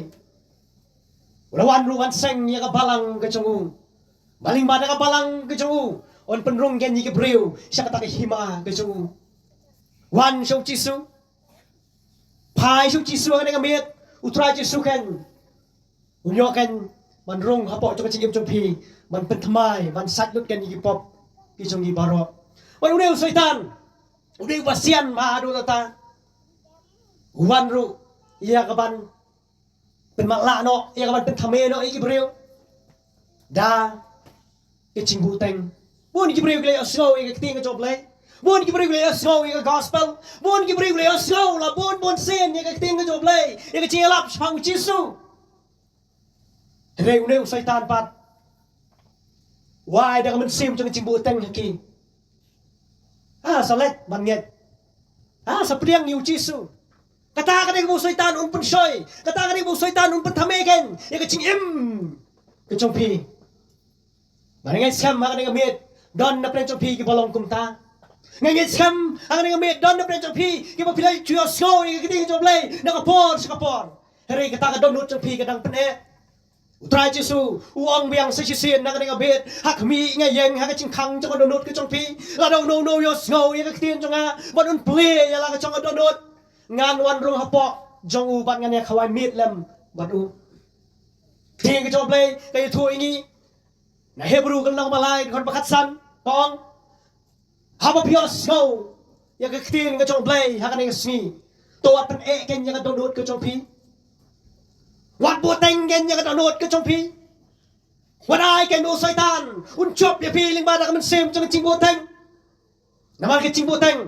U la wan ruh ban seng ïa ka balang ka jong u. Ba lyngba da ka balang ka jong u, un pynrung kein ïa ki briew sha kata ka hima ka jong u. Wan sha U Jisu. Phai sha U Jisu ha kane ka miet. U Trai Jisu kein un ïoh kein ban rung hapoh jong ka jingim jong phi, ban pynthymmai, ban sait lut kein ïa ki pop ki jong ngi baroh. Bad une u Soitan, une uba sian bha haduh katta, u wan ruh ïa ka ban pynmatlah noh, ïa ka ban pynthame noh ïa ki briew da ka jingbuhteng. Bun ki briew ki la ïohsngew ïa ka ktien ka jong U Blei. Bun ki briew ki la ïohsngew ïa ka gospel. Bun ki briew ki la ïohsngew la bun bun sien ïa ka ktien ka jong U Blei, ïa ka jingïalap shaphang U Jisu. Hynrei une u Soitan pat u ai da ka mynsiem jong ka jingbuhteng ha ki. Ah, sa leit ban ngeit. Ah, sa pdiang ïa U Jisu. Kata ka dei kaba u Soitan un pynshoi. Kata ka dei kaba u Soitan un pynthame kein ïa ka jingim ka jong phi. Nga ngeit skhem ha kane ka miet don na pdeng jong phi kiba long kumta. Nga ngeit skhem ha kane ka miet don na pdeng jong phi kiba phi la ju ïohsngew ïa ka ktien jong U Blei na ka por sha ka por. Hynrei kata ka dohnud jong phi ka dang pyneh. U Trai Jisu u ong biang sa shisien na kane ka miet, ha khmih, nga ïeng ha ka jingkhang jong ka dohnud ka jong phi. Lada uno uno u ïohsngew ïa ka ktien jong nga bad un plie ïa la ka jong ka dohnud, ngan wan rung hapoh jong u bad ngan ïa khawai miet lem bad u. Ktien ka jong U Blei ka ïathuh ïa ngi na Hebru ka lynnong ba lai, dkhot ba khatsan, ka ong, haba phi ïohsngew ïa ka ktien ka jong U Blei ha kane ka sngi, to wat pyneh kein ïa ka dohnud ka jong phi. Wat buhteng kein ïa ka dohnud ka jong phi. Wat ai kein ba u Soitan un jop ïa phi lyngba da ka mynsiem jong ka jingbuhteng. Namar ka jingbuhteng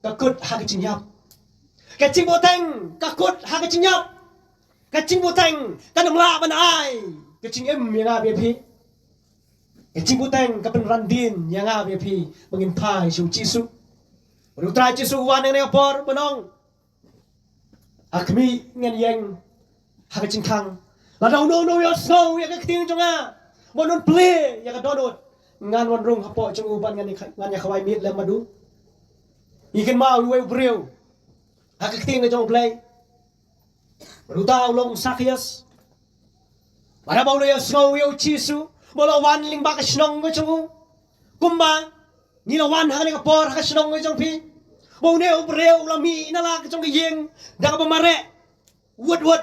ka kut ha ka jingïap. Ka jingbuhteng ka kut ha ka jingïap. Ka jingbuhteng kan ym lah ban ai ka jingim ïa nga bad ïa phi. Ka jingbuhteng ka pynran dien ïa nga bad ïa phi ba ngin phai sha U Jisu. Bad u Trai Jisu u wan ha kane ka por ban ong, ha khmih, ngan ïeng ha ka jingkhang. Lada uno uno u ïohsngew ïa ka ktien jong nga bad un plie ïa ka dohnud, ngan wan rung hapoh jong u bad ngan ïa kha-, ngan ïa khawai miet lem bad u. Ngi kynmaw ïa uwei u briew ha ka ktien ka jong U Blei. Bad uta u long u Sakhios. Bad haba u la ïohsngew ïa U Jisu ba u la wan lyngba ka shnong ka jong u, kumba ngi la wan ha kane ka por ha ka shnong ka jong phi, ba une u briew u la mih na la ka jong ka ïing da kaba mareh wut wut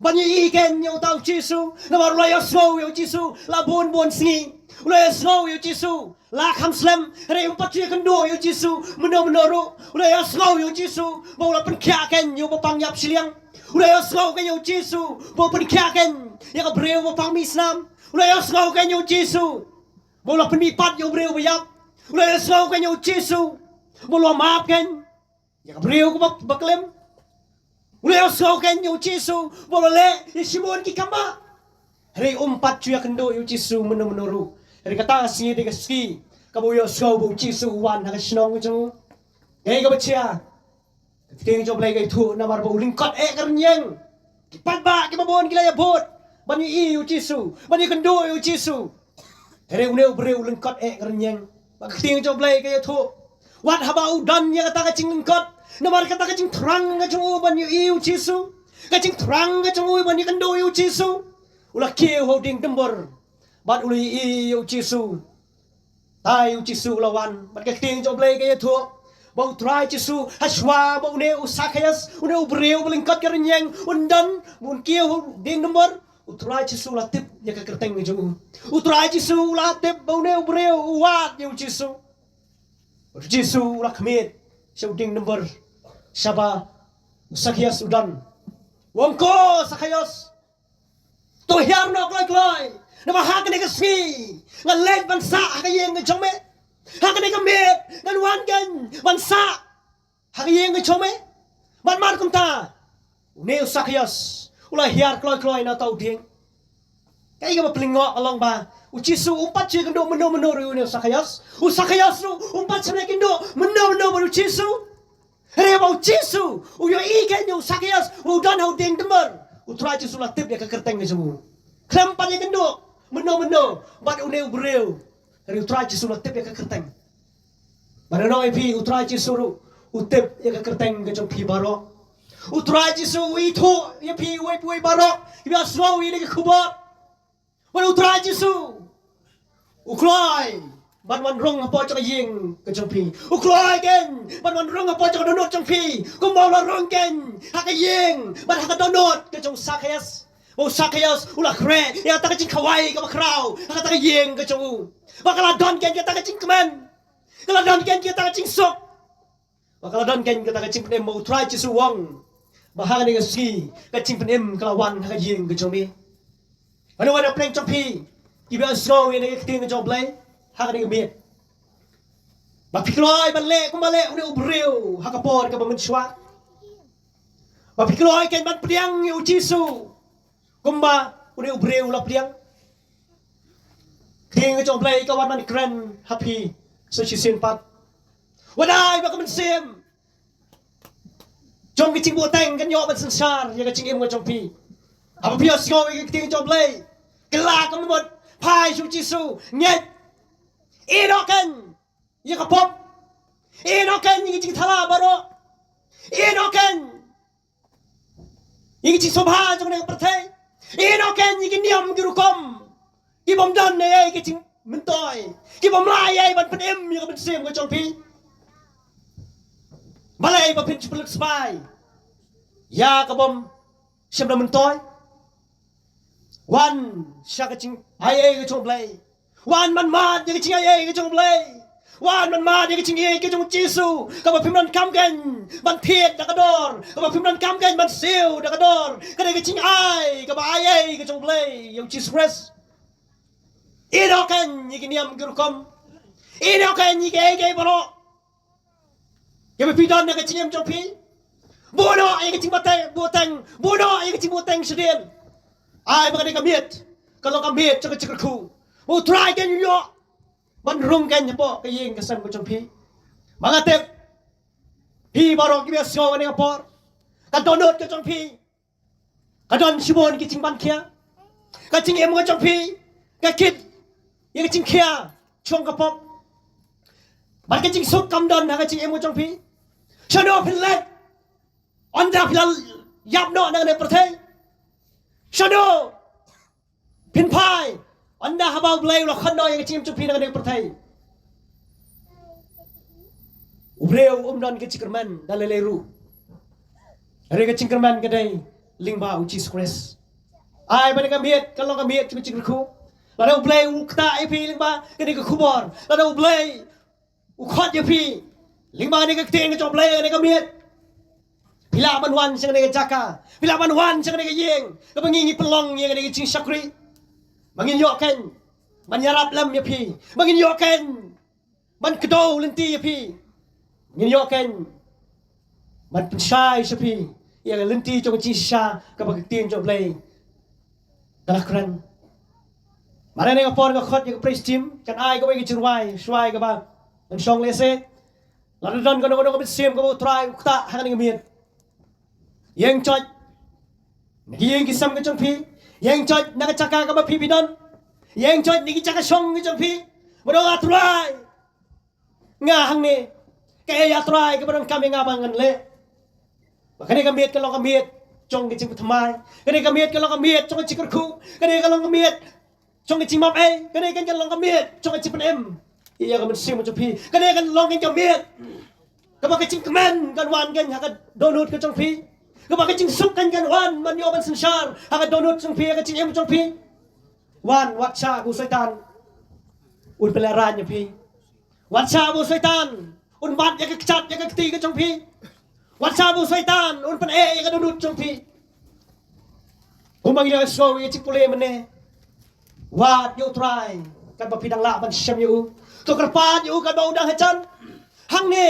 ban ïohi kein ïa uta U Jisu. Namar u la ïohsngew ïa U Jisu la bun bun sngi. U la ïohsngew ïa U Jisu la kham slem, hynrei um pat ju ïakynduh ïa U Jisu mynno mynno ruh. U la ïohsngew ïa U Jisu ba u la pynkhiah kein ïa u bapang ïap shiliang. U la ïohsngew kein ïa U Jisu ba u pynkhiah kein ïa ka briew bapang mih snam. U la ïohsngew kein ïa U Jisu ba u la pynmihpat ïa u briew ba ïap. U la ïohsngew kein ïa U Jisu ba u la map kein ïa ka briew kaba, ba klim. U la ïohsngew kein ïa U Jisu ba u la leh ïa shibun ki kam bah. Hynrei um pat ju ïakynduh ïa U Jisu mynno mynno ruh. Hynrei kata ka sngi dei ka sngi kaba u ïohsngew ba U Jisu u wan ha ka shnong ka jong u. Kaei kaba jia? Ka ktien jong U Blei ka ïathuh, namar ba u lyngkot eh ka rynïeng. Ki paidbah kiba bun ki la ïabud ban ïohi ïa U Jisu, ban ïakynduh ïa U Jisu. Hynrei une u briew u lyngkot eh ka rynïeng. Bad ka ktien jong U Blei ka ïathuh, wat haba u don ïa kata ka jinglyngkot, namar kata ka jingthrang ka jong u ban ïohi ïa U Jisu, ka jingthrang ka jong u ban ïakynduh ïa U Jisu, u la kiew ha u dieng dumbur bad u la ïohi ïa U Jisu. Te U Jisu u la wan, bad ka ktien jong U Blei ka ïathuh ba U Trai Jisu, hashwa ba une u Sakhios, une u briew ba lyngkot ka rynïeng, un don, un kiew ha u dieng dumbur, U Trai Jisu u la tip ïa ka kyrteng ka jong u. U Trai Jisu u la tip ba une u briew u wad ïa U Jisu. U Jisu u la khmied sha u dieng dumbur, shaba u Sakhios u don. U ong, ko Sakhios, to hiar noh kloi kloi, namar ha kane ka sngi ngan leit ban sah ha ka ïing ka jong me. Ha kane ka miet ngan wan kein ban sah ha ka ïing ka jong me. Bad mar kumta, une u Sakios u la hiar kloi kloi na uta u dieng. Kaei kaba pynlyngngoh ka long ba u Jisu um pat shu ïakynduh mynno mynno ruh ïa une u Sakios. U Sakios ruh um pat shu ïakynduh mynno mynno bad u Jisu. Hynrei ba u Jisu u ïohi kein ïa u Sakios u don ha u dieng tymmen, u Trai Jisu u la tip ïa ka kyrteng ka jong u. Khlem pat ïakynduh mynno mynno bad une u briew, hynrei u Trai Jisu u la tip ïa ka kyrteng. Bad ngan ong ïa phi, u Trai Jisu ruh u tip ïa ka kyrteng ka jong phi baroh. U Trai Jisu u ithuh ïa phi uwei pa uwei baroh kiba sngew ïa kane ka khubor. Bad u Trai Jisu u kloi ban wan rung hapoh jong ka ïing ka jong phi. U kloi kein ban wan rung hapoh jong ka dohnud jong phi, kumba u la rung kein ha ka ïing bad ha ka dohnud ka jong u Sakios. Ba u Sakios u la khreh ïa kata ka jingkhawai kaba khraw ha kata ka ïing ka jong u. Ba ka la don kein kata ka jingkmen, ka la don kein kata ka jingsuk, ba ka la don kein kata ka jingpynim. Ba u Trai Jisu u ong ba ha kane ka sngi ka jingpynim ka la wan ha ka ïing ka jong me. Mano mano na pdeng jong phi kiba sngew ïa kane ka ktien ka jong U Blei ha kane ka miet? Ba phi kloi ban leh kumba leh une u briew ha ka por kaba mynshuwa? Ba phi kloi kein ban pdiang ïa u Jisu kumba une u briew u la pdiang? Ktien ka jong U Blei ka wan ban kren ha phi sa shisien pat. Wat ai ba ka mynsiem jong ka jingbuhteng kan ïoh ban synshar ïa ka jingim ka jong phi. Haba phi ïohsngew ïa ka ktien ka jong U Blei, kylla ka mut, phai sha u Jisu, ngeit. Ïehnoh kein ïa ka pop. Ïehnoh kein ïa ka jingthala baroh. Ïehnoh kein ïa ka jingsngewbha jong kane ka pyrthei. Ïehnoh kein ïa ki niam ki rukom ki bym don ei ei ka jingmyntoi, ki bym lah ei ei ban pynim ïa ka mynsiem ka jong phi. Balei ba phin shu pynlut sbai ïa ka bym shym da myntoi? Wan sha ka jingaiei ka jong U Blei. Wan ban mad ïa ka jingaiei ka jong U Blei. Wan ban mad ïa ka jingaiei ka jong u Jisu, kaba phim donkam kein ban thied da ka dor, kaba phim donkam kein ban siew da ka dor. Ka dei ka jingai kaba aiei ka jong U Blei ïa u Jisu Khrist. Ïehnoh kein ïa ki niam ki rukom. Ïehnoh kein ïa kiei kiei baroh kiba phi don ha ka jingim jong phi. Buh noh ïa ka jingbuhteng, buhteng, buh noh ïa ka jingbuhteng shadien. Ai ba kane ka miet kan long ka miet jong ka jingkyrkhu. Ba U Trai kein u ïoh ban rung kein hapoh ka ïing ka sem ka jong phi. Ba nga tip phi baroh kiba sngew kane ka por, ka dohnud ka jong phi ka don shibun ki jingban khia. Ka jingim ka jong phi ka kit ïa ka jingkhia jong ka pop. Bad ka jingsuk kam don ha ka jingim ka jong phi. Shano phin leit ynda phi la ïap noh na kane ka pyrthei? Shano phin phai ynda haba U Blei u la khot noh ïa ka jingim jong phi na kane ka pyrthei? U briew um don ka jingkyrmen da lei lei ruh. Hynrei ka jingkyrmen ka dei lyngba u Jisu Khrist. Ai ba kane ka miet kan long ka miet jong ka jingkyrkhu. Lada U Blei u ktah ïa phi lyngba kane ka khubor, lada U Blei u khot ïa phi lyngba kane ka ktien ka jong U Blei ha kane ka miet, phi lah ban wan sha kane ka jaka, phi lah ban wan sha kane ka ïing kaba ngi ngi pynlong ïa kane ka jingshakri. Ba ngin ïoh kein ban ïarap lem ïa phi, ba ngin ïoh kein ban kdew lynti ïa phi. Ngin ïoh kein ban pynshai sha phi ïa ka lynti jong ka jingshisha kaba ka ktien jong U Blei ka la kren. Mar kane ka por nga khot ïa ka praise team kan ai kawei ka jingrwai shuwa kaba ngan shong lehse. Lada don kano kano ka mynsiem kaba U Trai u ktah ha kane ka miet, ïeng joit na ki ïing ki sem ka jong phi. Ïeng joit na ka jaka kaba phi phi don. Ïeng joit na ki jaka shong ka jong phi. Ba ong, A Trai, nga hangne. Kaei A Trai kaba donkam ïa nga ba ngan leh? Ba kane ka miet ka long ka miet jong ka jingpynthymmai. Kane ka miet ka long ka miet jong ka jingkyrkhu. Kane ka long ka miet jong ka jingmap ei. Kane kan long ka miet jong ka jingpynim ïa ka mynsiem jong phi. Kane kan long kan ka miet kaba ka jingkmen kan wan kan ha ka dohnud ka jong phi. Kaba ka jingsuk kan kan wan ban ïoh ban synshar ha ka dohnud jong phi, ha ka jingim jong phi. Wan, wat shah ba u Soitan un pynlehraiñ ïa phi. Wat shah ba u Soitan un bat ïa ka kjat ïa ka kti ka jong phi. Wat shah ba u Soitan un pyneh ïa ka dohnud jong phi. Kumba ngi la sngew ïa ka jingpule mynne, wad ïa U Trai katba phi dang lah ban shem ïa u. To kyrpad ïa u katba u dang hajan hangne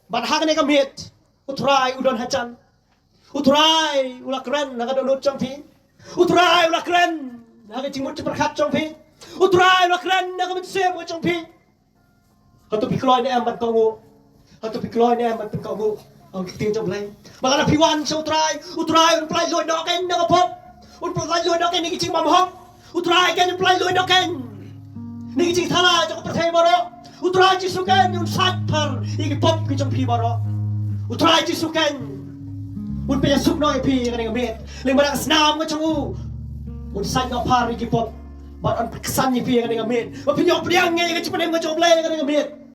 bad ha kane ka miet. U Trai u don hajan. U Trai u la kren ha ka dohnud jong phi. U Trai u la kren ha ka jingmut jingpyrkhat jong phi. U Trai u la kren ha ka mynsiem jong phi. Hato phi kloi ne em ban kohnguh? Hato phi kloi ne em ban kohnguh ha ka ktien jong U Blei? Ba lada phi wan sha U Trai, U Trai un pyllait luid noh kein na ka pop. Un pyllait luid noh kein na ki jingbymhok. U Trai kein un pyllait luid noh kein na ki jingthala jong ka pyrthei baroh. U Trai Jisu kein un sait phar ïa ki pop ki jong phi baroh. U Trai Jisu kein un pynïasuk noh ïa phi ïa kane ka miet lyngba da ka snam ka jong u. Un sait noh phar ïa ki pop bad un pynksan ïa phi ïa kane ka miet. Ba phin ïoh pdiang ïa ka jingpynim ka jong U Blei ïa kane ka miet.